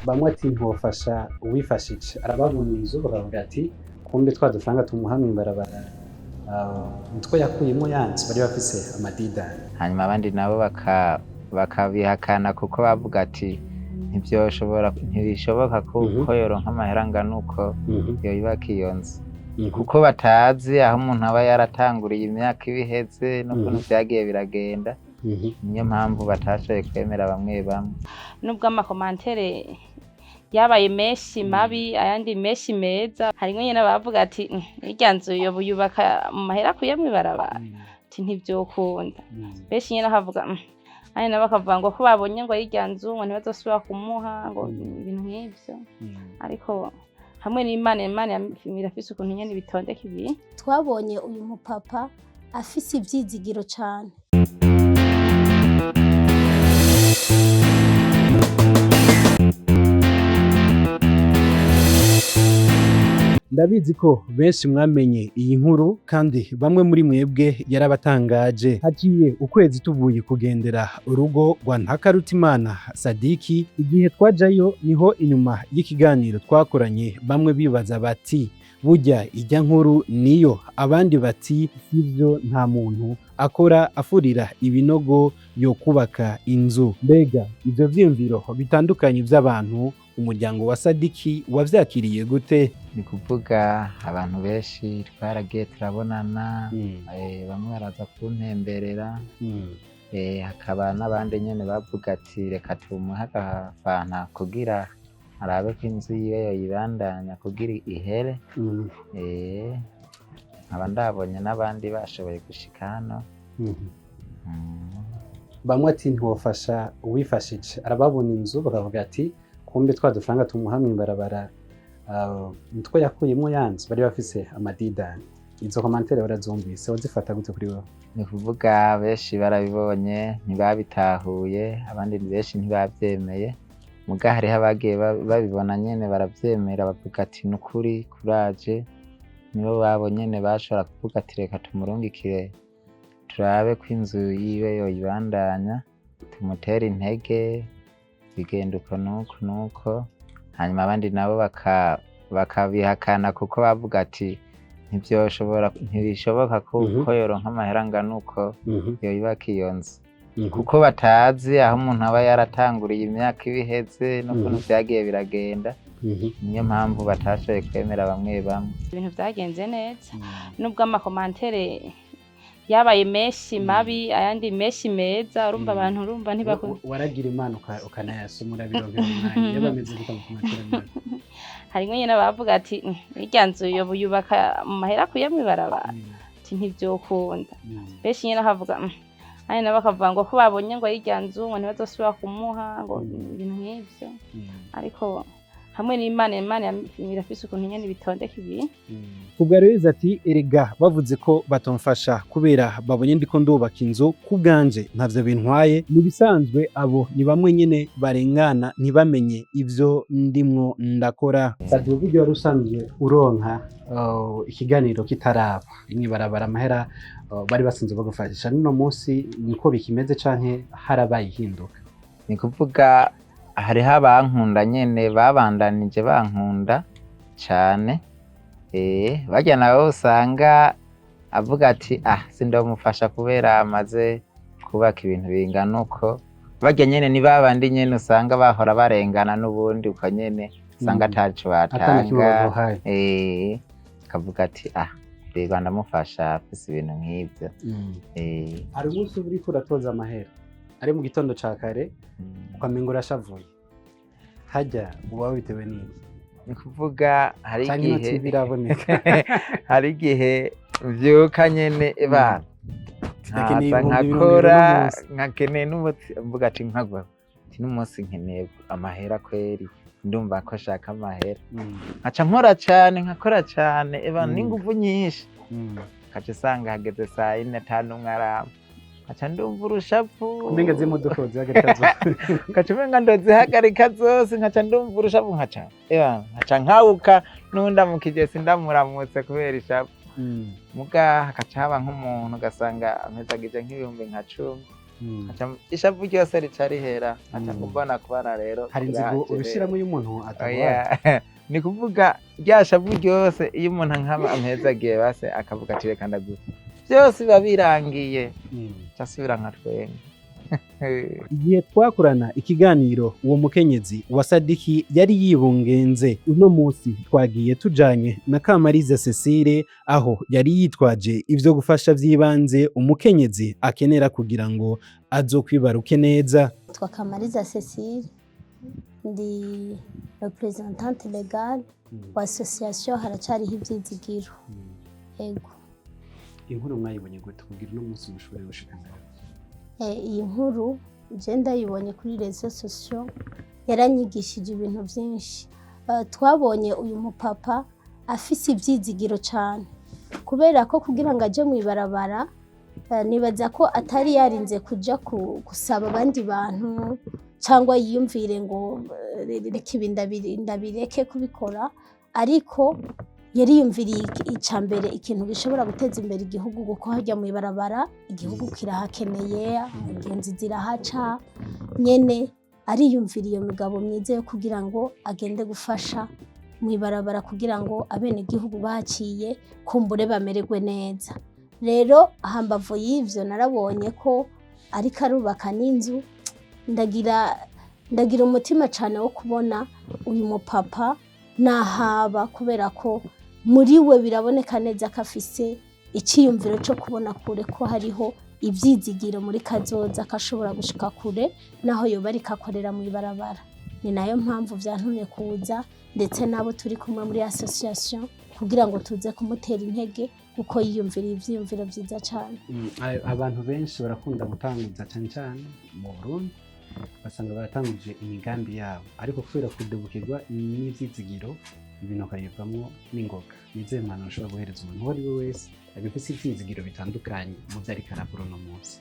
Bamwe ati ntiwofasha uwifashije, arababona inzu bakavuga ati kumbe twa dufaranga tumuha mw'ibarabara nitwo yakuyemo yanzu bari bafise amadidani. Hanyuma abandi nabo bakabihakana kuko bavuga ati ntibyoshobora, ntibishoboka ko ko yoronka amahera angana uko yoyubaka iyo nzu, kuko batazi aho umuntu aba yaratanguriye, imyaka ibiheze n'ukuntu vyagiye biragenda. Niyo mpamvu batashoboye kwemera bamwe bamwe. Nubwo ama commentaires yabaye menshi mabi, ayandi menshi meza, harimwo nyene abavuga ati "Irya nzu yoba yubaka mu mahera akuye mw'ibarabara," ati ntivyokunda. Benshi nyene bakavuga, ayandi nabo bakavuga ngo ko babonye ngo irya nzu ngo ntibazosubira kumuha ngo ibintu nk'ivyo. Ariko hamwe n'Imana, Imana irafise ukuntu nyene bitondeka ibintu. Twabonye uyu mupapa afise ivyizigiro cane. Ndabizi ko benshi mwamenye iyi nkuru kandi bamwe muri mwebwe yarabatangaje. Haciye ukwezi tuvuye kugendera urugo rwa Ntakarutimana Sadiki. Igihe twajayo niho inyuma y'ikiganiro twakoranye bamwe bibaza bati burya ijya nkuru niyo, abandi bati sivyo, nta muntu akora afurira ibinogo yo kubaka inzu. Mbega ivyo vyiyumviro bitandukanye vy'abantu, umuryango wa Sadiki wavyakiriye gute? Ni kuvuga abantu benshi twaragiye turabonana, bamwe baraza kuntemberera, hakaba n'abandi nyene bavuga ati reka tumuhe agafanta kugira arabe ko inzu yiwe yoyibandanya kugira ihere. Nkaba ndabonye n'abandi bashoboye gushika hano. Bamwe ati ntiwofasha uwifashije, arababona inzu bakavuga ati kumbe twa dufaranga tumuha mw'ibarabara nitwo yakuyemo yanzu bari bafise amadidani. Izo commentaires barazumvise, wazifata gute kuri wowe? Ni kuvuga benshi barabibonye ntibabitahuye, abandi benshi ntibavyemeye, muga hariho abagiye babibona nyene baravyemera, bavuga ati nukuri kuraje. Nibo babo nyene bashobora kuvuga ati reka tumurungikire turabe ko inzu yiwe yoyibandanya, tumutere intege, bigenda uko nuko nuko. Hanyuma abandi nabo bakabihakana kuko bavuga ati ntibyoshobora, ntibishoboka ko ko yoronka amahera angana uko yoyubaka iyo nzu, kuko batazi aho umuntu aba yaratanguriye, imyaka ibiheze n'ukuntu vyagiye biragenda. Niyo mpamvu batashoboye kwemera bamwe bamwe. Ibintu vyagenze neza nubwo ama commentaires yabaye menshi mabi, ayandi menshi meza. Urumva abantu urumva ntibakunda. Waragira Imana ukanayasoma, urabironkera umwanya. Iyo bameze gute mu commentaires mabi? Harimwo nyene abavuga ati "Irya nzu yoba yubaka mu mahera akuye mw'ibarabara," ati ntivyokunda. Benshi nyene bakavuga, ayandi nabo bakavuga ngo ko babonye ngo irya nzu ngo ntibazosubira kumuha ngo ibintu nk'ivyo. Ariko hamwe n'Imana, Imana irafise ukuntu nyene bitondeka ibintu. Kubwa rero ati erega bavuze ko batomfasha kubera babonye ndiko ndubaka inzu, ku bwanje ntavyo bintwaye, mu bisanzwe abo ni bamwe nyene barengana ntibamenye ivyo ndimwo ndakora. Sadi, uburyo wari usanzwe uronka ikiganiro kitaraba mwibarabara, amahera bari basanzwe bagufashisha, n'uno munsi niko bikimeze canke harabaye ihinduka? Ni kuvuga hariho abankunda nyene babandanije bankunda cane, barya nabo usanga avuga ati ah sindomufasha kubera amaze kubaka ibintu bingana uko. Barya nyene ni babandi nyene usanga bahora barengana n'ubundi uko nyene usanga ataco Atana kimwe batanga. baguhaye. Akavuga ati ah reba ndamufasha afise ibintu nk'ivyo. Hari umunsi uba uriko uratoza amahera ari mu gitondo ca kare, ukamenga urashavuye, harya uba wabitewe n'iki? Ni kuvuga hari Canke ino igihe TV iraboneka? Hari igihe mvyuka nyene ebana Ndakeneye nkaza 20,000 nkakora uno munsi. Nkakeneye n'umuti mvuga ati nkagwa ati n'umunsi nkeneye amahera kweri, ndumva ko nshaka amahera, nkaca nkora cane, nkakora cane ebana n'inguvu nyinshi, nkaca usanga hageze saa yine ata n'umwe arampa, nkaca ndumva urushavu. Kumenga z'imodoka zihagarika zose. Nkaca umenga ndozihagarika zose, nkaca ndumva urushavu, nkaca ebana nkaca nkawuka n'undamukije sindamuramutse kubera ishavu. Muga hakaca haba nk'umuntu ugasanga ampezagije nk'ibihumbi nka 10. Ishavu ryose rica rihera, nkaca mbona kubana rero. Hari inzigo Kuraje rero. ubishiramo iyo umuntu atagwaye? Oya, ni kuvuga rya shavu ryose, iyo umuntu nkaba ampezagiye base akavuga ati reka ndaguha, byose biba birangiye, casubira nka twenga. Igihe twakorana ikiganiro, uwo mukenyezi wa Sadiki yari yibungenze. Uno munsi twagiye tujanye na Kamariza Cecile, aho yari yitwaje ivyo gufasha vy'ibanze umukenyezi akenera kugira ngo azokwibaruke neza. Nitwa Kamariza Cecile, ndi représentante légale wa association Haracariho Ivyizigiro. Ego. Inkuru mwayibonye gute kugira uno munsi mushobore gushika ngaho? Iyi nkuru je ndayibonye kuri réseaux sociaux, yaranyigishije ibintu byinshi. Twabonye uyu mupapa afise ivyizigiro cane, kubera ko kugira ngo aje mw'ibarabara, nibaza ko atari yarinze kuja gusaba abandi bantu cyangwa yiyumvire ngo reka ibi ndabireke kubikora, ariko yariyumviriye ica mbere ikintu gishobora guteza imbere igihugu, kuko hajya mu ibarabara igihugu kirahakeneye, ingenzi zirahaca nyene. Ariyumvira iyo migabo myiza yo kugira ngo agende gufasha mu ibarabara, kugira ngo abenegihugu bahaciye kumbure bamererwe neza. Rero hambavu y'ivyo, narabonye ko ariko arubaka n'inzu. Ndagira umutima cane wo kubona uyu mupapa nahaba, kubera ko muri we biraboneka neza ko afise iciyumviro co kubona kure, ko hariho ivyizigiro muri kazoza, ko ashobora gushika kure naho yoba ariko akorera mw'ibarabara. Ni nayo mpamvu vyantumye kuza, ndetse n'abo turi kumwe muri association, kugira ngo tuze kumutera intege, kuko yiyumviriye ivyiyumviro vyiza cane. Abantu benshi barakunda gutanguza, cyane cyane mu Burundi, basanga baratanguje imigambi yabo, ariko kubera kudebukirwa n'ivyizigiro ibintu bakabivamwo n'ingoga. Nizihe mpanuro ushobora guhereza umuntu uwo ari we wese agifise ivyizigiro bitandukanye mu vyo ariko arakora uno munsi?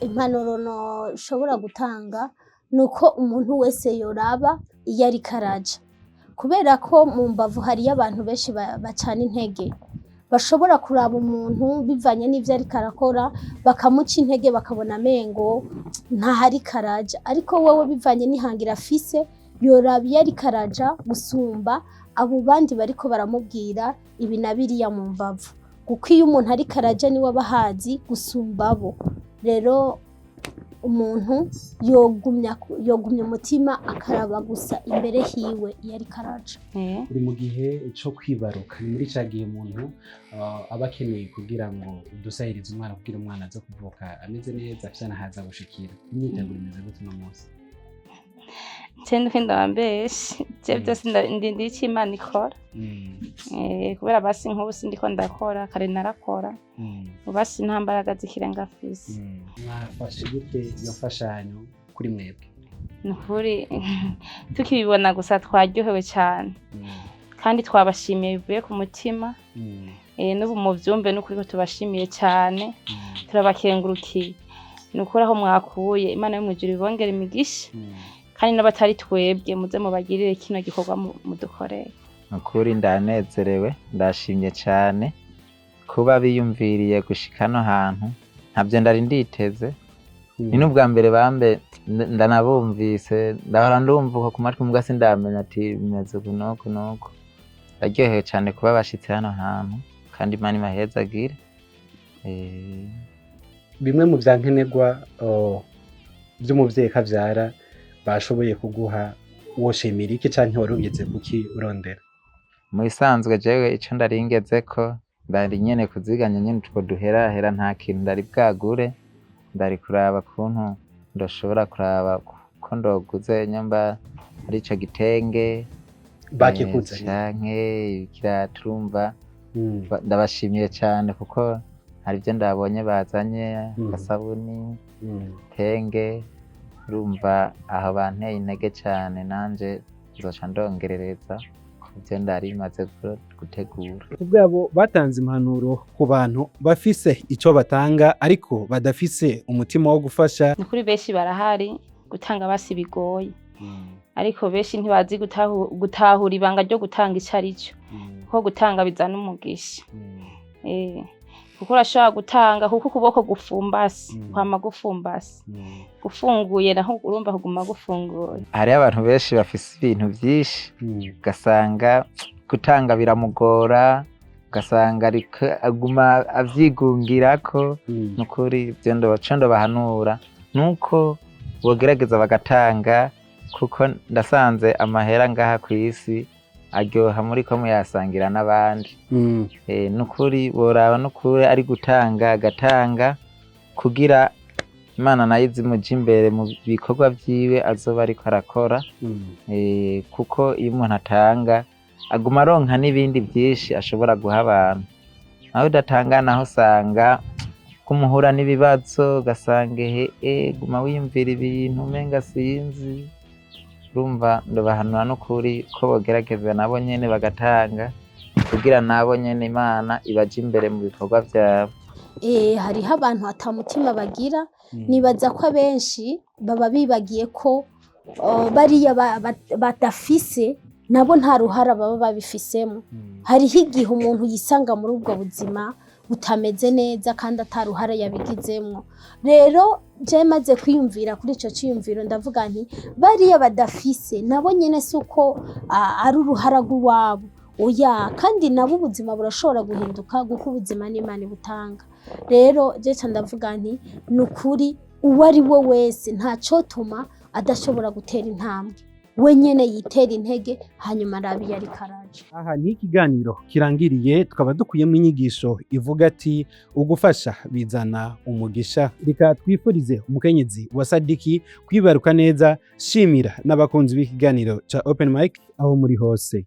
Impanuro noshobora gutanga ni uko umuntu wese yoraba iyo ariko araja, kubera ko mu mbavu hariyo abantu benshi bacana intege, bashobora kuraba umuntu bivanye n'ivyo ariko arakora bakamuca intege, bakabona amengo ntaho araja. Ariko wewe, bivanye n'ihangira afise, yoraba iyo ariko araja gusumba abo bandi bariko baramubwira ibi na biriya mu mbavu, kuko iyo umuntu ariko araja niwe aba ahazi gusumba abo. Rero umuntu yogumya umutima, akaraba gusa imbere hiwe iyo ariko araja. Uri mu gihe co kwibaruka, ni muri ca gihe umuntu aba akeneye kugira ngo udusahirize umwana, kugira umwana aze kuvuka ameze neza, afise n'ahaza gushikira. Imyiteguro imeze gute uno munsi? Je ndiko ndabambeshe, je byose ndindiye ico Imana ikora. Kubera basi nk'ubu sindiko ndakora, kare narakora. Ubu basi nta mbaraga z'ikirenga afise. Mwafashe gute iyo mfashanyo kuri mwebwe? Ni ukuri, tukibibona gusa twaryohewe cyane, kandi twabashimiye bivuye ku mutima. N'ubu muvyumve, n'ukuri ko tubashimiye cyane, turabakengurukiye. Ni ukuri, aho mwakuye, Imana yo mw'ijuru ibongere imigisha, kandi n'abatari twebwe muze mubagirire kino gikorwa mudukorere. Nukuri ndanezerewe, ndashimye cyane kuba biyumviriye gushika hano hantu, ntabyo ndari nditeze. Ni n'ubwa mbere bambe ndanabumvise, ndahora ndumva uko ku matwi, mbwa sindamenya ati bimeze uku n'uku n'uku. Ndaryohewe cyane kuba bashitse hano hantu, kandi Imana ibahezagire. Bimwe mu vya nkenerwa vy'umuvyeyi kavyara bashoboye kuguha, woshimira iki canke wari ugeze kuki urondera? Mu bisanzwe jewe ico ndari ngezeko, ndari nyene kuziganya nyene utwo duherahera, nta kintu ndari bwagure. Ndari kuraba kuntu ndoshobora kuraba ko ndoguze nyamba ari ico gitenge Bakikuzaniye? Canke ikirato, urumva. Ndabashimiye cane kuko hari ivyo ndabonye bazanye, agasabuni, tenge, urumva aho banteye intege cane, nanje nzoca ndongerereza kuvyo ndari maze gutegura. Ubwabo batanze impanuro ku bantu bafise ico batanga ariko badafise umutima wo gufasha. Ni ukuri, benshi barahari, gutanga basi bigoye, ariko benshi ntibazi gutahura ibanga ryo gutanga ico ari cyo, kuko gutanga bizana umugisha. Kuko urashobora gutanga, kuko ukuboko gufumbase kwama gufumbase, gufunguye naho urumva kuguma gufunguye. Hariho abantu benshi bafise ibintu vyinshi, ugasanga gutanga biramugora, ugasanga ariko aguma avyigungirako. Nukuri ivyo co ndobahanura nuko bogerageza bagatanga, kuko ndasanze amahera ngaha kw'isi aryoha muriko muyasangira n'abandi. Nukuri boraba, nukuri ari gutanga agatanga kugira Imana nayo izimuje imbere mu bikorwa vyiwe azoba ariko arakora. Kuko iyo umuntu atanga aguma aronka n'ibindi vyinshi ashobora guha abantu. Naho udatanga naho usanga kumuhura n'ibibazo, ugasanga ehe, guma wiyumvira ibintu umenga sinzi. Urumva ndobahanura n'ukuri ko bogerageza nabo nyene bagatanga kugira nabo nyene Imana ibaje imbere mu bikorwa vyabo. Hariho abantu ata mutima bagira. Nibaza ko abenshi baba bibagiye ko bariya badafise nabo nta ruhara baba babifisemo. Hariho igihe umuntu yisanga muri ubwo buzima butameze neza kandi ata ruhara yabigizemwo. Rero je maze kwiyumvira kuri ico ciyumviro, ndavuga nti bariya badafise nabo nyene si uko ari uruhara rw'iwabo, oya. Kandi nabo ubuzima burashobora guhinduka, kuko ubuzima n'Imana ibutanga. Rero je ca ndavuga nti ni ukuri uwo ari we wese ntacotuma adashobora gutera intambwe, we nyene yitera intege, hanyuma arabe iyo ariko araja. Aha ni ikiganiro kirangiriye, tukaba dukuyemo inyigisho ivuga ati ugufasha bizana umugisha. Reka twifurize umukenyezi wa Sadiki kwibaruka neza. Shimira n'abakunzi b'ikiganiro ca Open Mic aho muri hose.